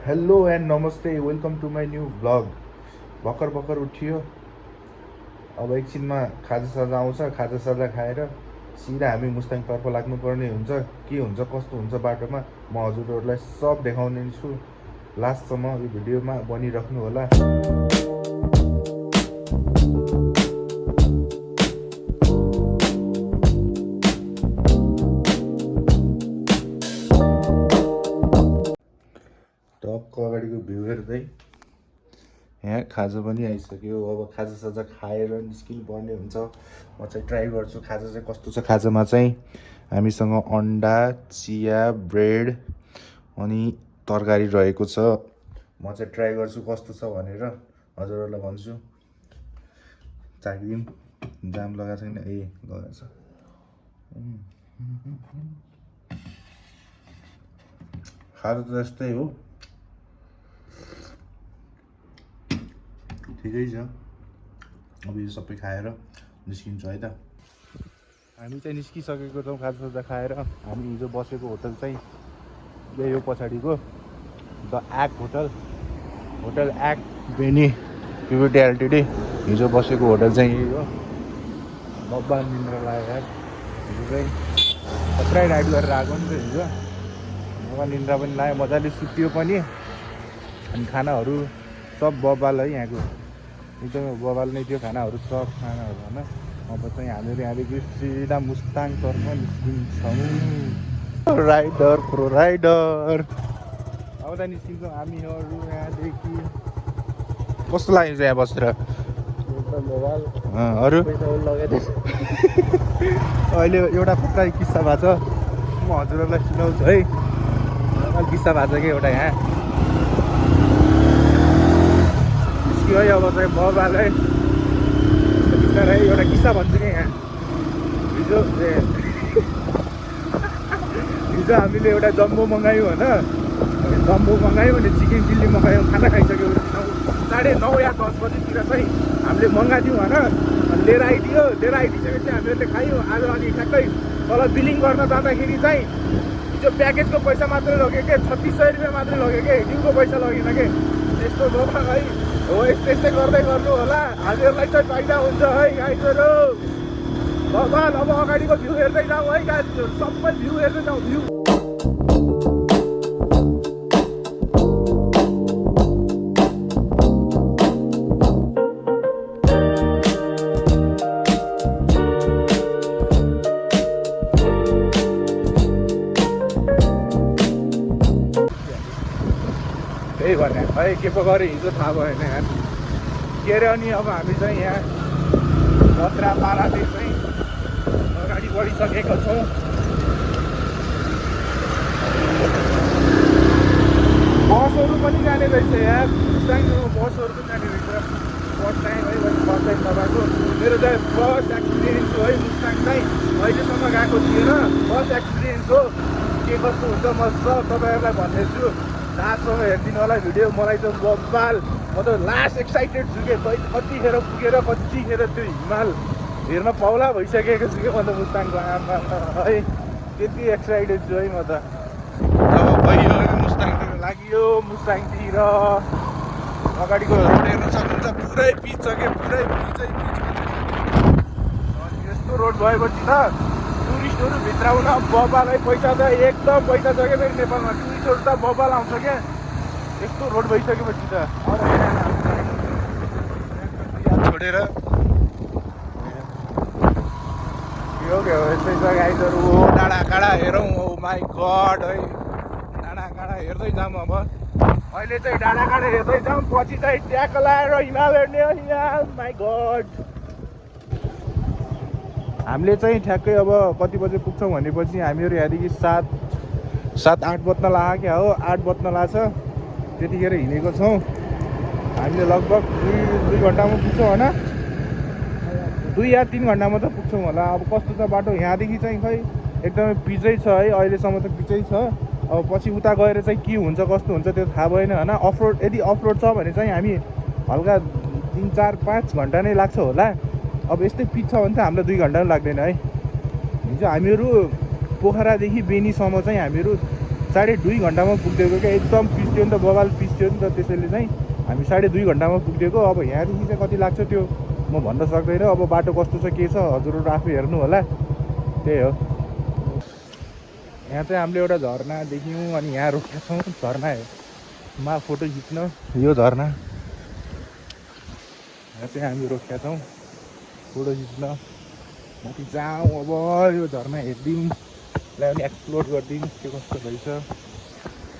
Hello and नमस्ते welcome to my new vlog. भर्खर उठियो। अब एकछिनमा खाजासाजा आउँछ। खाजासाजा खाएर सिधा हामी मुस्ताङतर्फ लाग्नुपर्ने हुन्छ। के हुन्छ कस्तो हुन्छ बाटोमा म हजुरहरूलाई सब देखाउने छु। लास्टसम्म यो भिडियोमा बनिराख्नु होला। टक्क अगाडिको भ्यू हेर्दै यहाँ खाजा पनि आइसक्यो। अब खाजासाजा खाएर निस्किनु पर्ने हुन्छ। म चाहिँ ट्राई गर्छु खाजा चाहिँ कस्तो छ। खाजामा चाहिँ हामीसँग अन्डा, चिया, ब्रेड अनि तरकारी रहेको छ। म चाहिँ ट्राई गर्छु कस्तो छ भनेर हजुरहरूलाई भन्छु। चाखिदिउँ। जाम लगाएको छैन? ए लगाएको छ। खाजा त यस्तै हो, ठिकै छ। अब यो सबै खाएर निस्किन्छ है त। हामी चाहिँ निस्किसकेको छौँ खाजासाजा खाएर। हामी हिजो बसेको होटल चाहिँ यही हो पछाडिको the act hotel act Beni PVT LTD. हिजो बसेको होटल चाहिँ यही हो। बब्बा निन्द्रा लाग्यो यार। हिजो चाहिँ खत्रै राइड गरेर आएको नि त हिजो। बब्बा निन्द्रा पनि लाग्यो, मजाले सुत्यो पनि। अनि खानाहरू सब बब्बाल है यहाँको, एकदमै बवाल नै थियो खानाहरू, सब खानाहरू होइन। अब चाहिँ हामीहरू यहाँदेखि सिधा मुस्ताङतर्फ निस्किन्छौँ। राइडर प्रो राइडर अब त निस्किन्छौँ हामीहरू यहाँदेखि। कस्तो लाग्यो चाहिँ यहाँ बसेर? अरू अहिले एउटा पक्का किस्सा भएको छ, म हजुरहरूलाई सुनाउँछु है। किस्सा भएको छ कि एउटा यहाँ है। अब चाहिँ बबालाई बिस्तारै एउटा किस्सा भन्छु कि यहाँ। हिजो हामीले एउटा जम्बो मगायौँ होइन। जम्बो मगायौँ अनि चिकन चिल्ली मगायौँ। खाना खाइसक्यो 9:30 या 10 बजीतिर चाहिँ हामीले मगाएको थियौँ होइन। अनि लिएर आइदिसकेपछि हामीहरूले खायौँ। आज अनि ठ्याक्कै तल बिलिङ गर्न जाँदाखेरि चाहिँ हिजो प्याकेजको पैसा मात्रै लग्यो कि 3600 रुपियाँ मात्रै लग्यो कि, दिनको पैसा लगेन कि। त्यस्तो बाबा है हो, यस्तै गर्दै गर्नु होला। हामीहरूलाई चाहिँ फाइदा हुन्छ है गाइजहरू। बाबा अब अगाडिको भ्यू हेर्दै जाउँ है गाइजहरू, सबै भ्यू हेर्दै जाउँ। भ्यू त्यही भने है, के पो गऱ्यो हिजो थाहा भएन यार। के अरे अनि अब हामी चाहिँ यहाँ बत्रा पाराले चाहिँ अगाडि बढिसकेको छौँ। बसहरू पनि जाने रहेछ यार, मुस्ताङमा बसहरू पनि जाने रहेछ। फर्स्ट टाइम है, फर्स्ट टाइम तपाईँको। मेरो चाहिँ फर्स्ट एक्सपिरियन्स हो है मुस्ताङ चाहिँ, अहिलेसम्म गएको थिएन। फर्स्ट एक्सपिरियन्स हो। के कस्तो हुन्छ म सब तपाईँहरूलाई भन्नेछु। लास्टसम्म हेरिदिनु होला भिडियो। मलाई त बब्बाल, म त लास्ट एक्साइटेड छु कि कतिखेर पुगेर कतिखेर त्यो हिमाल हेर्न पाउला भइसकेको छु कि म त मुस्ताङको आमा है। त्यति एक्साइटेड छु है म त। अब गइयो मुस्ताङतिर लाग्यो। मुस्ताङतिर अगाडिको रोड हेर्न सक्नुहुन्छ, पुरै पिच छ कि, पुरै पिचै पिच। अनि यस्तो रोड भएपछि त टुरिस्टहरू भित्राउन बब्बालाई पैसा त एकदम पैसा छ क्या फेरि नेपालमा। टुरिस्टहरू त बब्बाल आउँछ क्या यस्तो रोड भइसकेपछि त। छोडेर यो के हो, यस्तै छ गाइजहरू। डाँडाकाँडा हेरौँ। ओ माई गड है, डाँडाकाँडा हेर्दै जाऊँ। अब अहिले चाहिँ डाँडाकाँडा हेर्दै जाऊँ, पछि चाहिँ ट्याकल आएर हिमाल हेर्ने। माई गड, हामीले चाहिँ ठ्याक्कै अब कति बजे पुग्छौँ भनेपछि हामीहरू यहाँदेखि 7-8 बज्न लाग्यो क्या हो। 8 बज्न लाग्छ, त्यतिखेर हिँडेको छौँ। हामीले लगभग 2 घन्टामा पुग्छौँ होइन। 2 या 3 घन्टामा त पुग्छौँ होला। अब कस्तो छ बाटो यहाँदेखि चाहिँ खै एकदमै पिचै छ है, अहिलेसम्म त पिचै छ। अब पछि उता गएर चाहिँ के हुन्छ कस्तो हुन्छ त्यो थाहा भएन होइन। अफरोड, यदि अफरोड छ भने चाहिँ हामी हल्का 3-4-5 घन्टा नै लाग्छ होला। अब यस्तै पिच छ भने त हामीलाई 2 घन्टा पनि लाग्दैन है। हिजो हामीहरू पोखरादेखि बेनीसम्म चाहिँ हामीहरू 2.5 घन्टामा पुगिदिएको क्या एकदम पिस्ट्यो नि त बबाल पिस्ट्यो नि त त्यसैले चाहिँ हामी 2.5 घन्टामा पुगिदिएको अब यहाँदेखि चाहिँ कति लाग्छ त्यो म भन्न सक्दैन अब बाटो कस्तो छ के छ हजुरहरू आफै हेर्नु होला त्यही हो यहाँ चाहिँ हामीले एउटा झरना देख्यौँ अनि यहाँ रोकेका छौँ झरनामा फोटो खिच्न यो झरना यहाँ चाहिँ हामी रोकेका छौँ फोटो खिच्न माथि जाउँ अब यो झरना हेरिदिउँ यसलाई पनि एक्सप्लोर गरिदिउँ के कस्तो रहेछ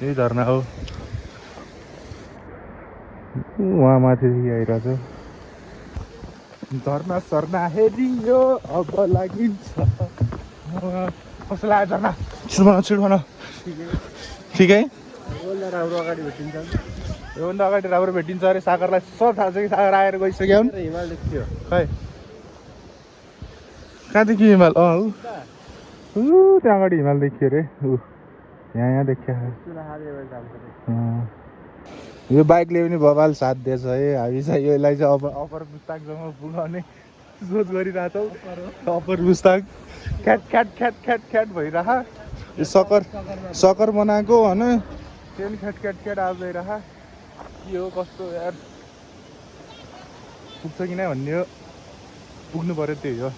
यही झरना हो उहाँ माथिदेखि आइरहेछ झरना सर्ना हेरियो अब लागिन्छ कस्तो लाग्यो झरना छिटो ठिकै राम्रो अगाडि भेटिन्छ योभन्दा अगाडि राम्रो भेटिन्छ अरे सागरलाई सब थाहा छ कि सागर आएर गइसक्यो हिमाल देखियो खै कहाँदेखि हिमाल त्यहाँ अगाडि हिमाल देखियो अरे यहाँ देखियो यो बाइकले पनि बबाल साथ दिएछ है हामी चाहिँ यसलाई चाहिँ अब अप्पर मुस्ताङसम्म पुगाउने सोच गरिरहेछौँ अप्पर मुस्ताङ ख्याट भइरह यो सकर बनाएको होइन त्यो पनि ख्याट आज गइरह के हो कस्तो यार पुग्छ कि नै भन्ने हो पुग्नु पऱ्यो त्यही हो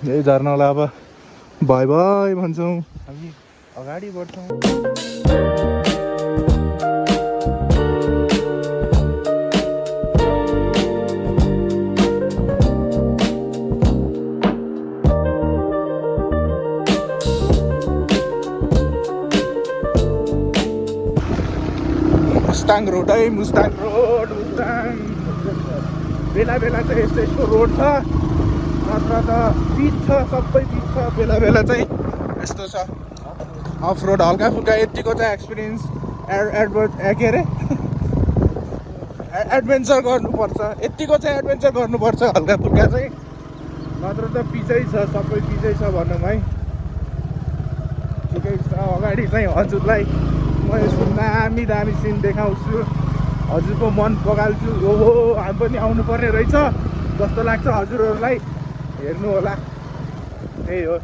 यही झर्नालाई अब भइ भन्छौँ हामी अगाडि बढ्छौँ मुस्ताङ रोड बेला चाहिँ यस्तो रोड छ नत्र त पिच छ सबै पिच छ बेला चाहिँ यस्तो छ अफ रोड हल्का फुल्का यतिको चाहिँ एक्सपिरियन्स के अरे एडभेन्चर गर्नुपर्छ यतिको चाहिँ एडभेन्चर गर्नुपर्छ हल्का फुल्का चाहिँ नत्र त पिचै छ सबै पिचै छ भनौँ है ठिकै छ अगाडि चाहिँ हजुरलाई म यसको दामी सिन देखाउँछु हजुरको मन पगाल्छु ओहो हामी पनि आउनुपर्ने रहेछ जस्तो लाग्छ हजुरहरूलाई हेर्नु होला त्यही हो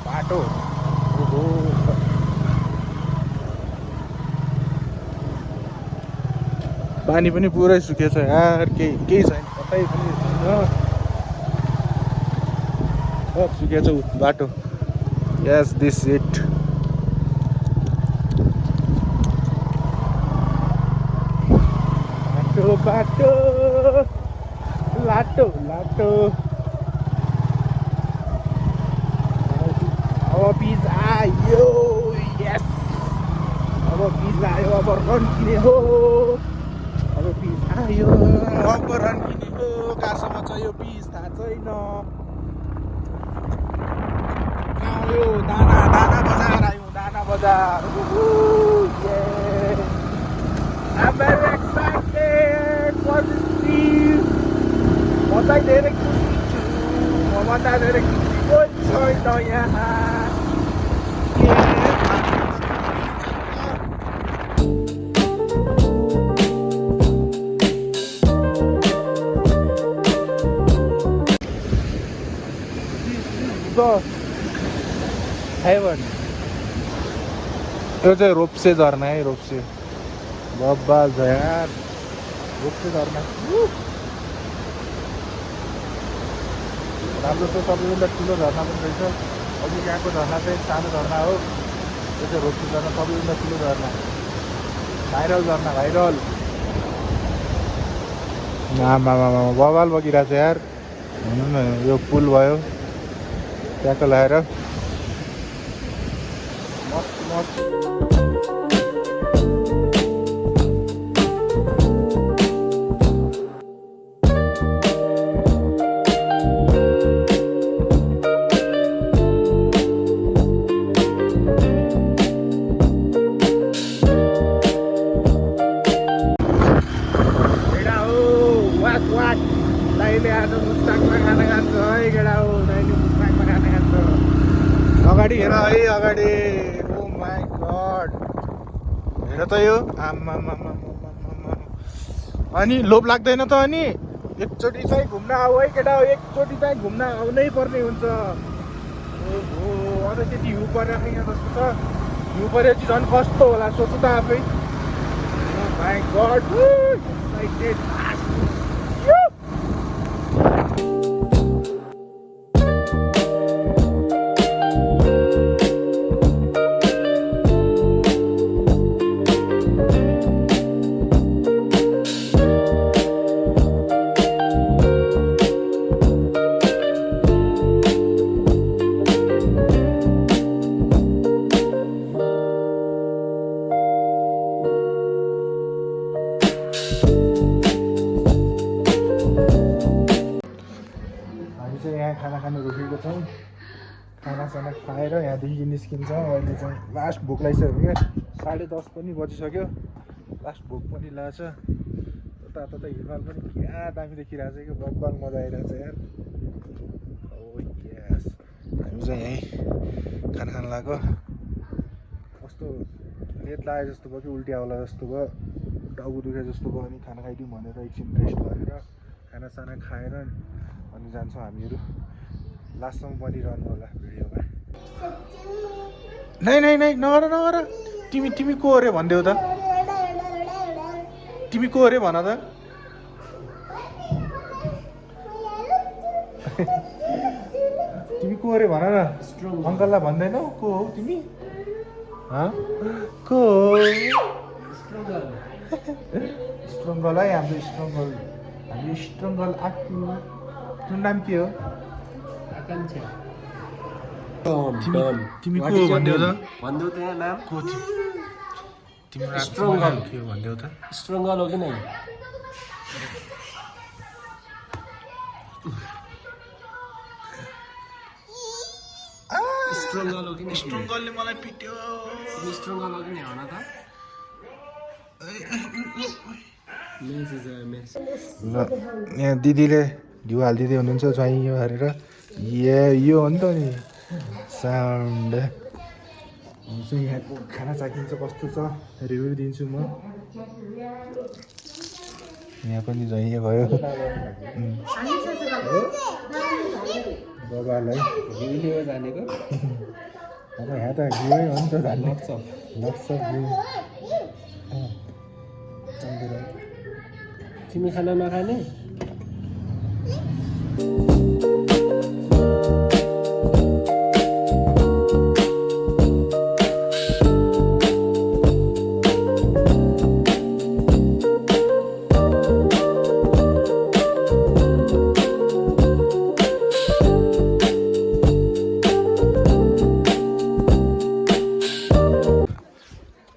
बाटो ओहो पानी पनि पुरै सुकेछ यार केही छैन कतै पनि छैन सुकेछ बाटो यस दिस इट बाटो लाटो अब पिज आयो यस अब पिज आयो अब रन किने हो अब पिज आयो अब रन किने हो कहाँसम्म छ यो पिज थाहा छैन दाना बजार आयौँ दाना बजार I'm very excited for this trip. म चाहिँ धेरै खुसी छु मभन्दा धेरै खुसी कोही छैन यहाँ हेभन यो चाहिँ रोप्से झर्ना है रोप्से बब्बाल छ यार रोप्से झर्ना राम्रो छ सबैभन्दा ठुलो झर्ना पनि रहेछ अघि यहाँको झर्ना चाहिँ सानो झर्ना हो यो चाहिँ रोप्से झर्ना सबैभन्दा ठुलो झर्ना भाइरल झर्ना भाइरल आमा बबाल बगिरहेको छ यार भनौँ न यो पुल भयो ट्याकल आएर मस्त दाइले आज मुस्ताङमा खाना खान्छ है केटा हो दाइले मुस्ताङमा खाना खान्छ अगाडि हेर है अगाडि ओ माई गड हेर त यो आम्मा अनि लोभ लाग्दैन त अनि एकचोटि चाहिँ घुम्न आऊ है केटा, एकचोटि चाहिँ घुम्न आउनै पर्ने हुन्छ। ओहो अझ त्यति हिउँ परेको यहाँ जस्तो छ। हिउँ परेपछि झन् कस्तो होला सोच्नु त आफै। My God excited. यहाँ खाना खानु रोकेको छौँ। खानासाना खाएर यहाँदेखि निस्किन्छौँ। अहिले चाहिँ लास्ट भोक लागिसक्यो क्या, 10:30 पनि बजिसक्यो। लास्ट भोक पनि लाग्छ। उता हिमाल पनि क्या दामी देखिरहेको छ क्या, बब्बाल मजा आइरहेको छ यार। ओ यस, हामी चाहिँ यहीँ खाना खान लाग्यो। कस्तो लेट लाग्यो जस्तो भयो कि उल्टी आउला जस्तो भयो, टाउको दुखे जस्तो भयो। अनि खाना खाइदिउँ भनेर एकछिन रेस्ट गरेर खानासाना खाएर अनि जान्छौँ हामीहरू। लास्टसम्म बनिरहनु होला भिडियोमा। नै नै नै नगर नगर। तिमी को अरे भनिदेऊ त, तिमी को अरे भन त। तिमी को अरे भन न। अङ्कललाई भन्दैनौ को हो तिमी? को स्ट्रङ गर्ल है, हाम्रो स्ट्रङ गर्ल। हामी स्ट्रङ गर्ल आक्नु। तिम्रो नाम के हो? तिमी को हो भनिदेऊ त। भनिदेऊ त यहाँ नाम को तिम्रो स्ट्रङ गर्ल के हो भनिदेऊ त। स्ट्रङ गर्ल हो कि नै? स्ट्रङ गर्ल हो कि नै? स्ट्रङ गर्लले मलाई पिट्यो। स्ट्रङ गर्ल हो कि नै भन त। ल यहाँ दिदीले घिउ हालिदिँदै हुनुहुन्छ ज्वाइँ हालेर। यो हो नि त नि साउन्ड। चाहिँ यहाँको खाना चाखिन्छ कस्तो छ रिभ्यू दिन्छु म। यहाँ पनि ज्वाइँ भयो बाबालाई जानेको। अब यहाँ त घिउै हो नि त जाने लाग्छ घिउ। तिमी खाना नखाने?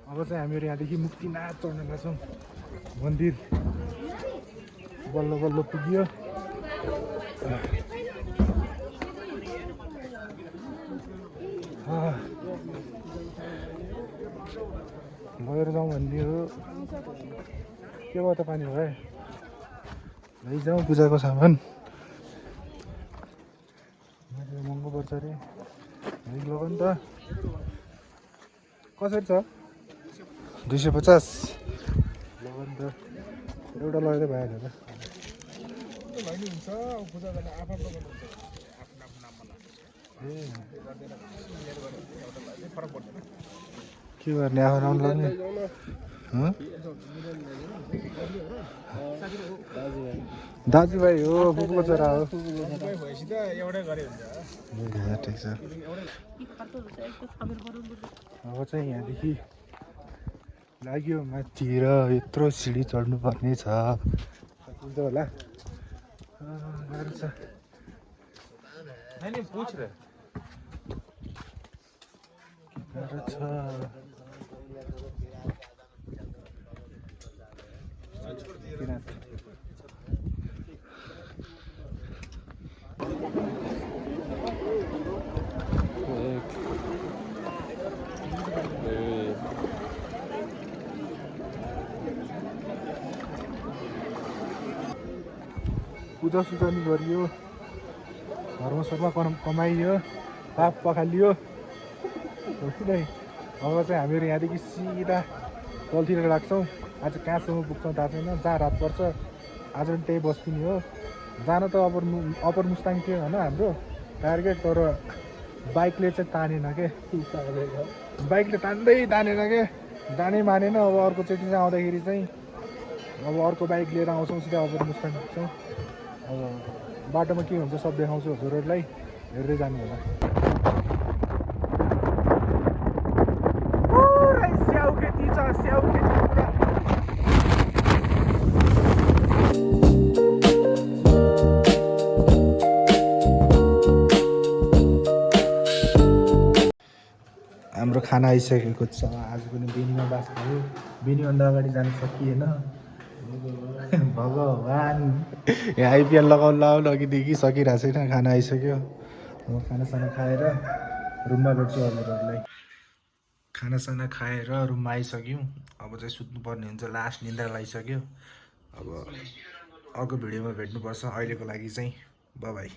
अब चाहिँ हामीहरू यहाँदेखि मुक्तिनाथ चढ्न लाग्छौँ। मन्दिर बल्ल बल्ल पुग्यो। लगेर जाउँ भन्ने हो। के भयो त पानी भयो? लैजाउँ पूजाको सामान। महँगो पर्छ अरे, लग नि त। कसरी छ? 250 लग नि त। एउटा लगेर भइहाल्यो त। के गर्ने आफू आउनु लाग्ने। दाजुभाइ हो, बुबुको छोरा हो। ठिक छ। अब चाहिँ यहाँदेखि लाग्यो माथितिर, यत्रो सिडी चढ्नु पर्ने छ। सकिन्छ होला। गाह्रो छ। गाह्रो छ। पूजा सुजा नि गरियो, घरमा सरमा कमाइयो, पाप पखालियो। अब चाहिँ हामीहरू यहाँदेखि सिधा तलतिर लाग्छौँ। आज कहाँसम्म पुग्छौँ थाहा छैन, जहाँ रात पर्छ आज पनि त्यही बस्किने हो। जान त अप्पर मुस्ताङ थियो होइन हाम्रो टार्गेट, तर बाइकले चाहिँ तानेन के। बाइकले तान्दै तानेन के, जानै मानेन। अब अर्कोचोटि चाहिँ आउँदाखेरि चाहिँ अब अर्को बाइक लिएर आउँछौँ सिधै अप्पर मुस्ताङ पुग्छौँ। अब बाटोमा के हुन्छ सब देखाउँछु हजुरहरूलाई, हेर्दै जानु होला। स्याउ खेती छ, स्याउ खेती पुरा। हाम्रो खाना आइसकेको छ। आज पनि बेनीमा बास खायो। बेनीभन्दा अगाडि जानु सकिएन। भगवान्, यहाँ आइपिएल लगाउनु अघिदेखि सकिरहेको छैन। खाना आइसक्यो। अब खानासाना खाएर रुममा भेट्छु हजुरहरूलाई। खानासाना खाएर रुममा आइसक्यौँ। अब चाहिँ सुत्नुपर्ने हुन्छ, लास्ट निन्द्रा लागिसक्यो। अब अर्को भिडियोमा भेट्नुपर्छ। अहिलेको लागि चाहिँ बाई बाई।